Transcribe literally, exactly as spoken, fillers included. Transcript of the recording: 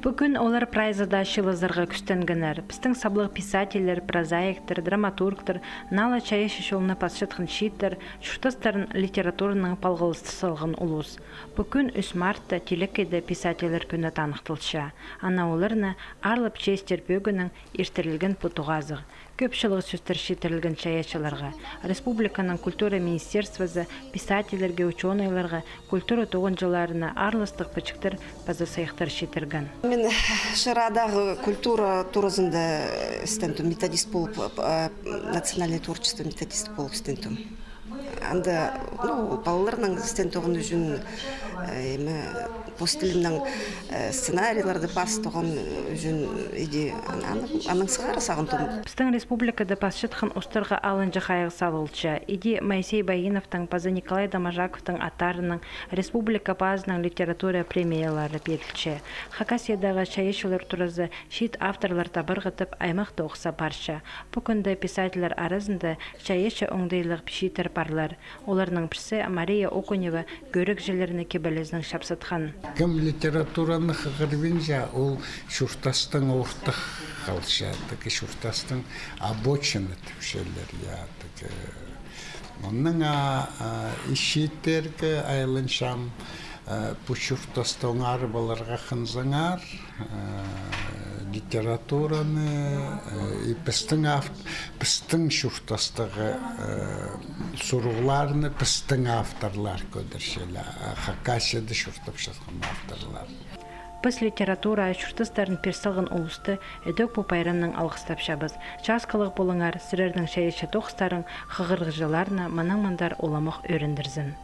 Пу кӱн олар прайзы даа чыылызарға кӱстенгеннер. Пістің саблығ писательлер, прозаиктер, драматургтар, наа ла чайаачы чолына пасчатхан чииттер чуртастарын литературанаң палғалыстыра салған улус. Пу кӱн, ӱс мартта, тилекейде писательлер кӱні таныхталча. Ана оларны аарлап чеестер пӧгінең иртірілген пу тоғазығ. Кӧпчіліг сӧстер читірілген чайаачыларға. Республиканың культура министерствозы писательлерге, учёныйларға, культура тоғынҷыларына аарластығ пічіктер паза сыйыхтар читірген. Мин Шырадағы культура туразында істен тум, методист полып, э, национальное творчество методист полып істен тум. Анда, ну, палаларның істен тоғын ӱчӱн, э, эме, пос тілінең, э, сценарийлерді пас тоғын ӱчӱн иди, ан-, ан-, аннаң сығара сағын тум. Пістің республикада пасчатхан устарға алынҷа хайығ салылча. Иди Моисей Баиновтың паза Николай Доможаковтың аттарынаң республика пазынаң литература премиялары пирілче. Хакасиядағы чайаачылар туразы чиит авторлар табарға тіп аймах тоғыс апарча. Пу кӱнде писательлер аразында чайаачы оңдайлығ чииттер парлар. Оларның пірсі Мария Окунева кӧрігҷілерні кибелізінең чапсатхан. Кем литератураны хығырбинча, ол чуртастаң ортых халча, тігі чуртастаң обочина тіпчелер, я, тігі. Оннаң, а, а, ис чииттерге айланчам, а, пу чуртасты оңарып аларға хынзаңар, а, литератураны, а, и пістің авт-, пістің чуртастағы, а, сурығларны пістің авторлар кӧдірчелер, а, Хакасияда чуртапчатхан авторлар. Піс литература чуртастарын пир салған улусты ідӧк пу пайрамнаң алғыстапчабыс. Часкалығ полыңар, сірернің чайаачы тоғыстарың хығырығҷыларны мынаң мындар уламох ӧріндірзін.